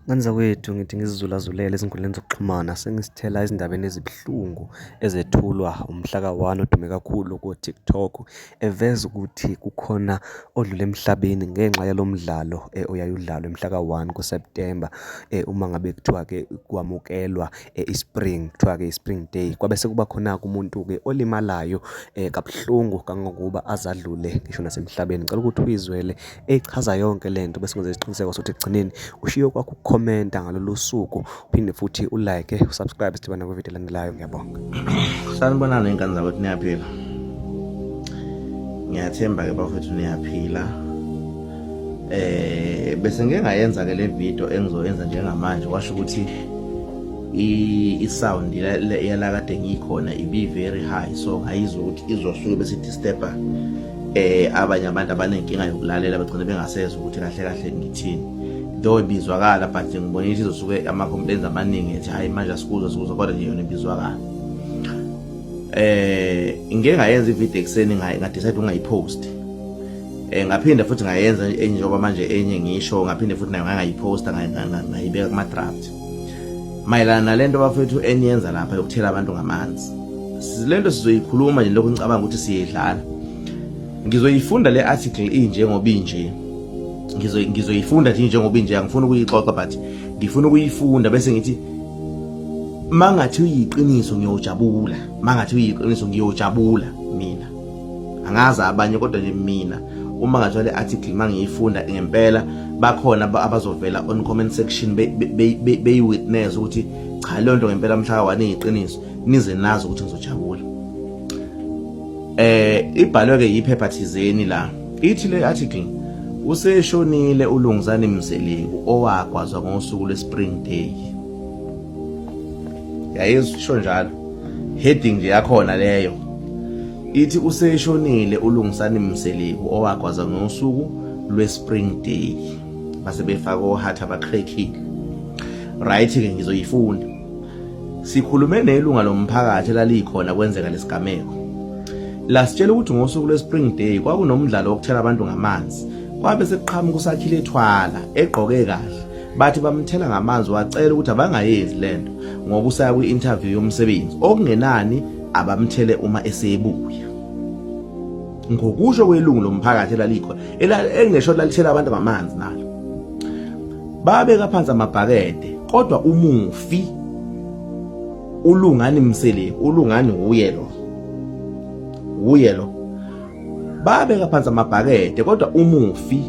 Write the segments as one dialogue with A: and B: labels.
A: Ngane zakwethu, ngithi ngizizulazulele ezinkundleni zokuxhumana sengisithela ezindabeni ezibuhlungu ezethulwa umhlaka one odume kakhulu ko-TikTok, eveza ukuthi kukhona odlule emhlabeni ngenxa yalo mdlalo oyaye udlalwe mhlaka one kuSeptemba uma ngabe kuthiwa-ke kwamukelwa i-spring, kuthiwa-ke i-spring day. Kwabe sekuba khona-ke umuntu-ke olimalayo kabuhlungu kangangokuba aze adlule ngisho nasemhlabeni. Ngicela ukuthi uyizwele echaza yonke lento bese wenza isiqiniseko sokuthi ekugcineni ushiye okwakho ukukhomenta ngalolu suku uphinde futhi ulike usubscribe sidibane kwividiyo elandelayo. Ngiyabonga.
B: Sanibonani ingane zakwethu, niyaphila? Ngiyathemba ke bafethu niyaphila. Bese ngike ngayenza ke le video engizoyenza njengamanje, kwasho ukuthi i-sound yala kade ngikhona ibi very high, so ngayizwa ukuthi izosuke bese disturba abanye abantu abanenkinga yokulalela, bagcine bengasezwa ukuthi kahle kahle ngithini. Though ibizwakala, but ngibona ukuthi izosuke ama-complaints amaningi ethi hayi manje asikuzwa sikuzwa, kodwa nje yona ibizwakala. Ngike ngayenza ivideo ekuseni, ngadecide ungayipost. Ngaphinda futhi ngayenza enye njengoba manje enye ngisho, ngaphinde futhi nayo ngangayiposta, ngayibeka kuma-draft mayelana nalento bafethu eniyenza lapha yokuthela abantu ngamanzi. Lento sizoyikhuluma nje, lokhu ngicabanga ukuthi siyidlala. Ngizoyifunda le article injengoba inje, ngizoyifunda nje njengoba inje, angifuni ukuyixoxa but ngifuna ukuyifunda bese ngithi mangathi uyiqiniso ngiyojabula, mangathi uyiqiniso ngiyojabula mina. Angazi abanye, kodwa nje mina uma ngathiwa le article mangiyifunda ngempela bakhona abazovela on comment section beyi-witness ukuthi cha, leyo nto ngempela mhla ka-1 iyiqiniso, nize nazi ukuthi ngizojabula. Ibhalwe ke yiphepha thizeni la, ithi le article: useshonile uLungisani Mseleku owagwazwa ngosuku lwe-Spring Day. Yayizisho njalo heading nje yakhona leyo, ithi useshonile uLungisani Mseleku owagwaza ngosuku lwe-Spring Day, base befaka ohathi abaqhekhile. Right ke, ngizoyifunda. Sikhulume nelunga lomphakathi elalikhona kwenzeka lesigameko, lasitshela ukuthi ngosuku lwe-Spring Day kwakunomdlalo wokuthela abantu ngamanzi, kwabe sekuqhamuka uSakhile Thwala egqoke kahle. Bathi bamthela ngamanzi, wacela ukuthi abangayenzi lento ngoba usaya kwi-interview yomsebenzi, okungenani abamthele uma esebuya. Ngokusho kwelungu lomphakathi elalikhona, engesho lalithela abantu ngamanzi nalo, babeka phansi amabhakede, kodwa umufi uLungani Mseleku, uLungani uye lo, uye lo, babeka phansi amabhakede, kodwa umufi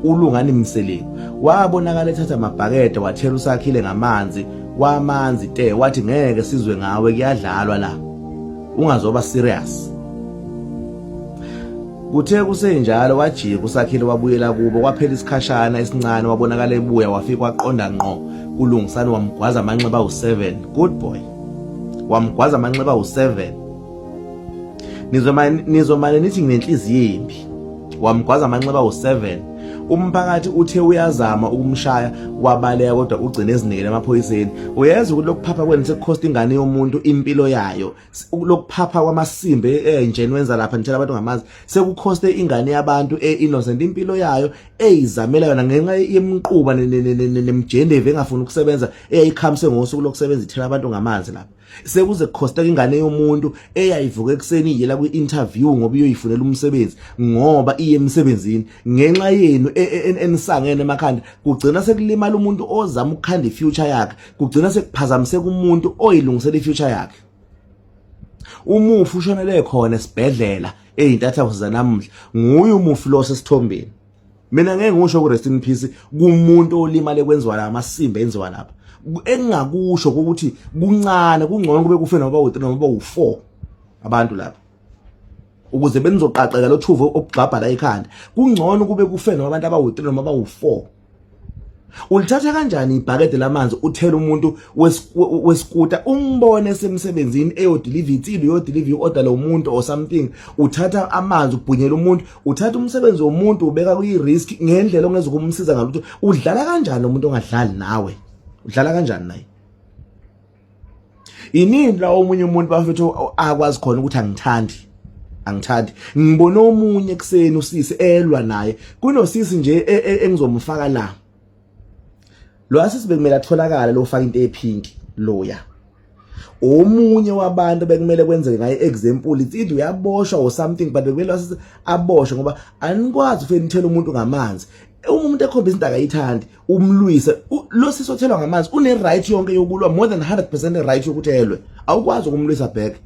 B: uLungani Mseleku wabonakala ethatha amabhakede wathela uSakhile ngamanzi, wamanzi te, wathi ngeke sizwe ngawe, kuyadlalwa la, ungazoba serious. Kuthe kusenjalo wajika uSakhile wabuyela kubo. Kwaphela isikhashana esincane wabonakala ebuya, wafika waqonda ngqo kuLungisani, wamgwaza amanxeba awu-7. Good boy, wamgwaza amanxeba awu-7. Nizomane nithi nginenhliziyo embi. Wamgwaza amanxeba awu-7. Umphakathi uthe uyazama ukumshaya wabaleka, kodwa ugcine ezinikele emaphoyiseni. Uyezwa ukuthi lokuphapha kwenu sekukhosta ingane yomuntu impilo yayo? Lokuphapha kwamasimbe enje niwenza lapha, nithela abantu ngamanzi, sekukhoste ingane yabantu e-innocent impilo yayo eyizamela yona ngenxa yemquba nemjendevu engafuni ukusebenza eyayikhamise ngosuku lokusebenza ithela abantu ngamanzi lapha. Sekuze kukhosteka ingane yomuntu eyayivuka ekuseni iyela kwi-interview ngoba iyoyifunela umsebenzi, ngoba iye emsebenzini. Ngenxa yenu enisangene emakhanda, kugcina sekulimala umuntu ozama ukukhanda i-future yakhe, kugcina sekuphazamiseka umuntu oyilungisela i-future yakhe. Umufi ushonele khona esibhedlela eyintathakusa zanamuhla. Nguye umufi lo sesithombeni. Mina ngeke ngisho ku rest in peace kumuntu olimale kwenziwa la amasimba enziwa lapha. Engingakusho ukuthi kuncane, kungcono kube kufe noma u3 noma u4 abantu lapha ukuze benizoqaqeka lo thuvo obugxabha la ekhanda. Kungcono kube kufe noma abantu abawu3 noma abawu4. Ulithatha kanjani ibhakede lamanzi uthela umuntu weskuta, umbone esemsebenzini eyodeliver insili, uyodeliver i-order lo muntu or something, uthatha amanzi ubhunyela umuntu, uthatha umsebenzi womuntu ubeka kwi-risk ngendlela ongeza ukumsiza ngalutho? Udlala kanjani umuntu ongadlali nawe? Udlala kanjani naye? Inini la omunye umuntu bafethu akwazi khona ukuthi angithandi, angithandi? Ngibona omunye ekuseni usisi elwa naye, kunosisi nje engizomfaka la. Lo asisi bekumele atholakale lo faka into epink loya. Omunye wabantu bekumele kwenzeke ngaye example, it's either uyaboshwa or something, but bekumele asisi aboshwe ngoba anikwazi ufike nithele umuntu ngamanzi. Uma umuntu ekhomba izinto akayithandi, umlwise. Lo sisi othelwa ngamanzi une right yonke yokulwa, more than 100% right yokuthi elwe. Awukwazi ukumlwisa back.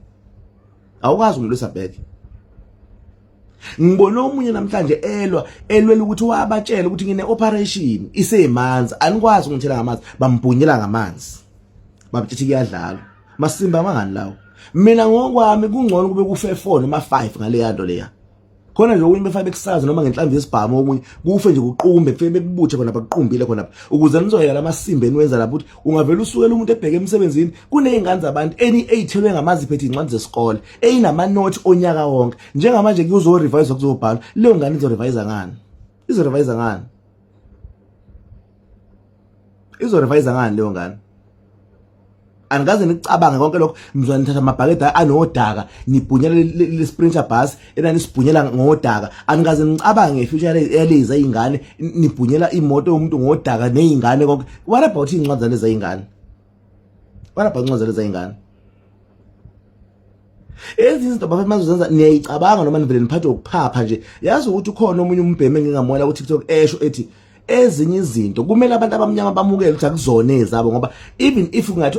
B: Awukwazi ukumlwisa back. Ngibone omunye namhlanje elwa, elwela ukuthi wabatshela ukuthi ngine operation isemanzi, anikwazi ukungithela ngamanzi, bambhunyela ngamanzi. Babetshithi kuyadlalwa. Masimba mangani lawo. Mina ngokwami kungcono kube kufe 4 noma 5 ngale nto leya. Khona nje okunye befake bekusaza noma ngenhlamvu yesibhamu, okunye kufe nje kuqumbe, kufike bekubuthe khona bakuqumbile khona ukuze nizoyeka lamasimba eniwenza lapho ukuthi ungavela usukela umuntu ebheke emsebenzini. Kuney'ngane zabantu eni ey'thelwe ngamanzi, iphethe iy'ncwadi zesikole eyinamanothi onyaka wonke. Njengamanje kuzo-revise, kuzobhalwa, leyo ngane izo-revise ngani? Izo-revise ngani? Izo-revise ngani leyo ngane? Anikaze nicabange konke lokho. Mzwa nithatha amabhakede anodaka, nibhunyela le sprinter bus enanisibhunyela ngodaka. Anikaze nicabange ngefuture yalezi izingane. Nibhunyela imoto yomuntu ngodaka nezingane konke. What about iy'ncwadi zalezi izingane? What about incwadi zalezi izingane? Ezinye izinto bafethu mazozenza niyayicabanga noma nivele niphathwe ukuphapha nje. Yazi ukuthi ukhona omunye umbhemi engingamona ku TikTok esho ethi ezinye izinto kumele abantu abamnyama bamukele ukuthi akuzona ezabo, ngoba even if kungathi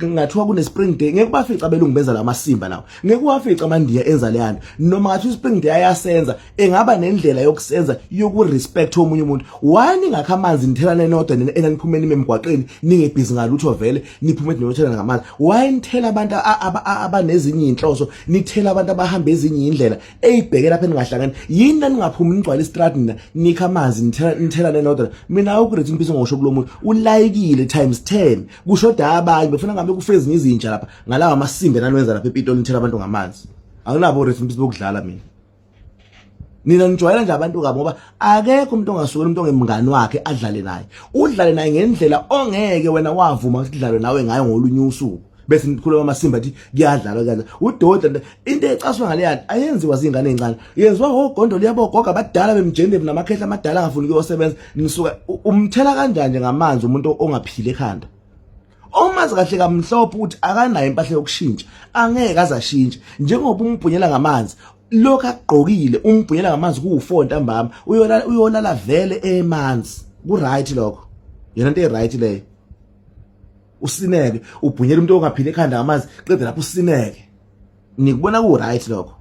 B: kungathiwa kune spring day, ngeke bafice abelungu benza lamasimba lawo, ngeke wafice amandiya enza leyana. Noma ngathi spring day ayasenza, engaba nendlela yokusenza yokurespect omunye umuntu. Why ningakho amanzi nithelane nodwa nina enaniphumeni emgwaqeni ningebhizi ngalutho, vele niphume niyothelana ngamanzi? Why nithela abantu abanezinye inhloso, nithela abantu abahamba ezinye indlela eyibheke lapha eningahlangani? Yini naningaphumi nigcwale istrad nina nikha amanzi nithelane nodwa? Mina awukurate impisi ngosho kulo muntu ulayikile times 10, kushoda abanye befuna ngabe kufe ezinye izinja lapha ngalawa amasimbe naniwenza lapha ePitoli, nithela abantu ngamanzi. Anginabo rate impisi bokudlala mina. Nina nijwayela nje abantu kabi, ngoba akekho umuntu ongasukela umuntu ongemngani wakhe adlale naye. Udlale naye ngendlela ongeke wena wavuma ukuthi kudlalwe nawe ngayo ngolunye usuku. Bese nikhuluma amasimba athi kuyadlalwa, kuyadlalwa. Udoti into ecaswa ngaleya ayenziwa zingane ezincane. Yenziwa ngogondo liyabogoga abadala bemjende namakhehla amadala angafuni ukuyosebenza. Nisuka umthela kanjani nje ngamanzi umuntu ongaphili ekhanda? Omazi kahle kamhlophe ukuthi akanayo impahla yokushintsha, angeke azashintshe. Njengoba umbhunyela ngamanzi lokho akugqokile, umbhunyela ngamanzi kuwu4 ntambama, uyolala, uyolala vele emanzi. Ku right lokho? Yena into e right leyo? Usineke ubhunyela umuntu ongaphili ekhanda ngamanzi, qede lapho usineke. Nikubona ku right lokho?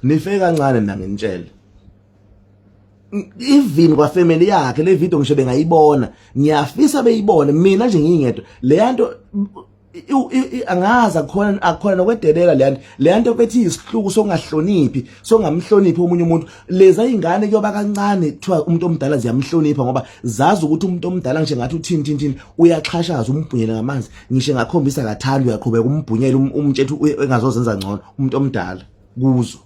B: Nife kancane mina nginitshele. Even kwa family yakhe le video ngisho bengayibona, ngiyafisa beyibone, mina nje ngingedwa le nto angazi akukhona, akukhona nokwedelela le nto. Le nto bethi isihluku sokungahloniphi, songamhloniphi omunye umuntu. Leza ingane kuyoba kancane kuthiwa umuntu omdala ziyamhlonipha, ngoba zazi ukuthi umuntu omdala ngisho ngathi uthini thini thini uyaxhashaza, umbhunyela ngamanzi, ngisho engakhombisa kathanda uyaqhubeka umbhunyela, umtshethu engazozenza ngcono umuntu omdala kuzo.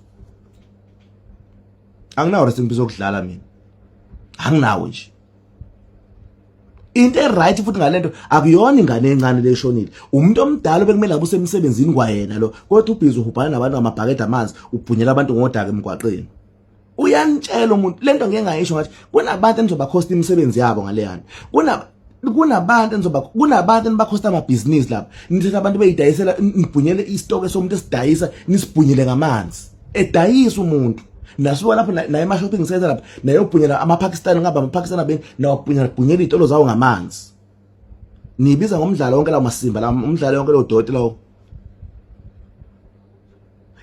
B: Anginawo rest zokudlala mina, anginawo nje. Into e-right futhi ngalento, akuyona ingane encane leshonile, umuntu omdala bekumele abe usemsebenzini kwayena lo, kodwa ubhizi uhubhana nabantu ngamabhakede amanzi, ubhunyela abantu ngodaka emgwaqeni. Uyanitshela umuntu lento ngeke ngayisho, ngathi kunabantu enizobakhosta imisebenzi yabo ngaleyana. Kunabantu enizoba, kunabantu enibakhosta amabhizinisi lapha. Nithatha abantu beyidayisela, nibhunyele isitoke somuntu esidayisa, nisibhunyele ngamanzi edayisa umuntu. Nasuka lapho naye ema-shopping center lapha nayobhunyela amaPakistan, ngaba amaPakistan abeni nawabhunyela, bhunyela iy'tolo zawo ngamanzi. Nibiza ngomdlalo wonke lawo masimba lawo, umdlalo wonke lowo doti lawo.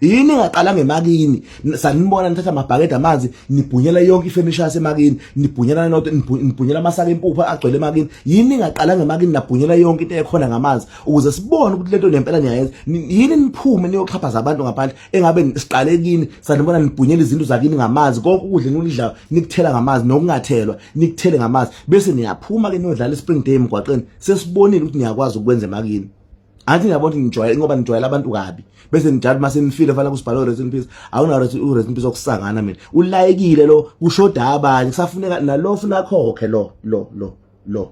B: Yini ingaqala ngemakini? Sanibona nithatha amabhakede amanzi, nibhunyela yonke ifurniture yasemakini, nibhunyela noto, nibhunyela amasaka empuphu agcwele emakini. Yini ingaqala ngemakini, nabhunyela yonke into ekhona ngamanzi ukuze sibone ukuthi lento nempela niyayenza? Yini niphume niyoxhaphaza abantu ngaphandle engabe siqale kini? Sanibona nibhunyela izinto zakini ngamanzi, konke ukudla enilidlayo nikuthela ngamanzi, nokungathelwa nikuthele ngamanzi, bese niyaphuma ke niyodlala ispring day emgwaqeni. Sesibonile ukuthi niyakwazi ukwenza emakini. Angithi ngiyabona ukuthi nijwayele, ngoba nijwayele abantu kabi, bese nijalo mase nifile fanele kusibhalwe rest in peace. Awunawo rest in peace okusangana. Mina ulayekile lo, kushoda abanye, kusafuneka nalo funa khokhe lo lo lo lo.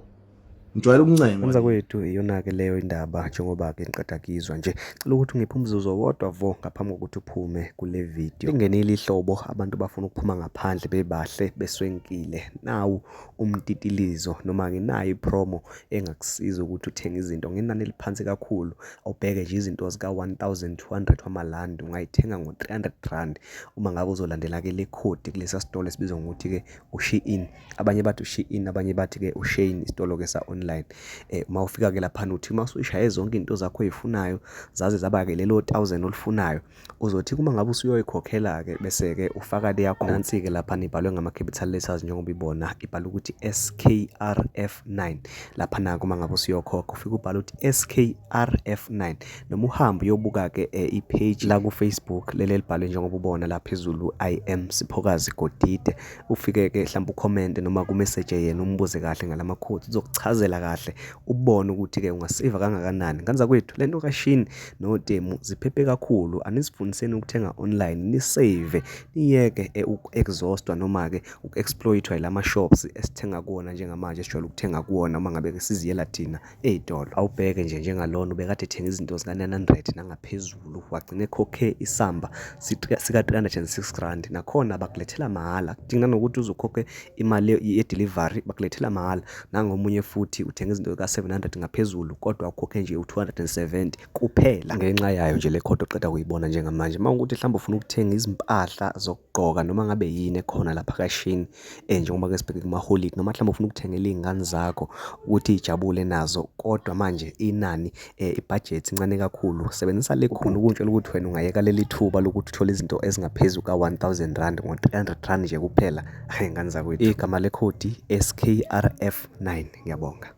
B: Ngijwayele ukuncengwa.
A: Mnza kwethu iyona-ke leyo indaba njengoba-ke ngiqeda kuyizwa nje. Cela ukuthi ungiphe umzuzu owodwa vo ngaphambi kokuthi uphume kule video. Lingenile ihlobo, abantu bafuna ukuphuma ngaphandle bebahle beswenkile. Nawu umtitilizo noma-ke nayi i-promo engakusiza ukuthi uthenge izinto ngenani eliphansi kakhulu. Awubheke nje izinto zika-1200 wamalandi ungayithenga ngo-300 rand uma ngabe uzolandela-ke le khodi kulesa sitolo esibizwa ngokuthi-ke uShein. Abanye bathi uShein, abanye bathi-ke uShein, isitolo-ke sa-online. Uma ufika-ke laphana uthi uma usuyishaye zonke iy'nto zakho oy'funayo zaze zaba-ke lelo thousand olifunayo, uzothi uma ngabe usuyoyikhokhela-ke bese-ke ufaka leya nansi-ke laphana ibhalwe ngama-capital letters njengoba ibona ibhalwe ukuthi SKRF9. Laphana-ke uma ngabe usuyokhokha ufike ubhale ukuthi SKRF9 noma uhambe uyobuka-ke i-page la ku-Facebook leli elibhalwe njengoba ubona la phezulu I am Siphokazi Godide. Ufike-ke mhlawumbe ukhomente noma kumeseje yena umbuze kahle ngalama codes, uzokuchazela kahle ubone ukuthi-ke ungaseva kangakanani. Ngane zakwethu, le nto kaShein noTemu ziphephe kakhulu, anisifundiseni ukuthenga online nisave, niyeke uku-exhaust-wa noma-ke uku-exploit-wa yilama shops esithenga kuwona njengamanje, esijwayele ukuthenga kuwona uma ngabe-ke siziyela thina ey'tolo. Awubheke nje njengalona ubekade ethenga izinto zika-900 nangaphezulu, wagcina ekhokhe isamba sika-306 rand, nakhona bakulethela mahhala. Kudinga nanokuthi uze ukhokhe imali ye-delivery, bakulethela mahhala. Nangomunye futhi uthenga izinto zika-700 ngaphezulu kodwa ukhokhe nje u-270 kuphela. Ngenxa yayo nje le khodi oqeda kuyibona njengamanje. Uma kuwukuthi mhlawumbe ufuna ukuthenga izimpahla zokugqoka noma ngabe yini ekhona lapha kaShein, njengoba-ke sibheke kumaholidi, noma mhlawumbe ufuna ukuthengela iy'ngane zakho ukuthi iy'jabule nazo, kodwa manje inani ibhajethi incane kakhulu, sebenzisa le khona ukuntshela ukuthi wena ungayeka leli thuba lokuthi uthole izinto ezingaphezu ka-1000 rand ngo-300 rand nje kuphela. Hhayi ngane zakwethu, igama lekhodi SKRF9. Ngiyabonga.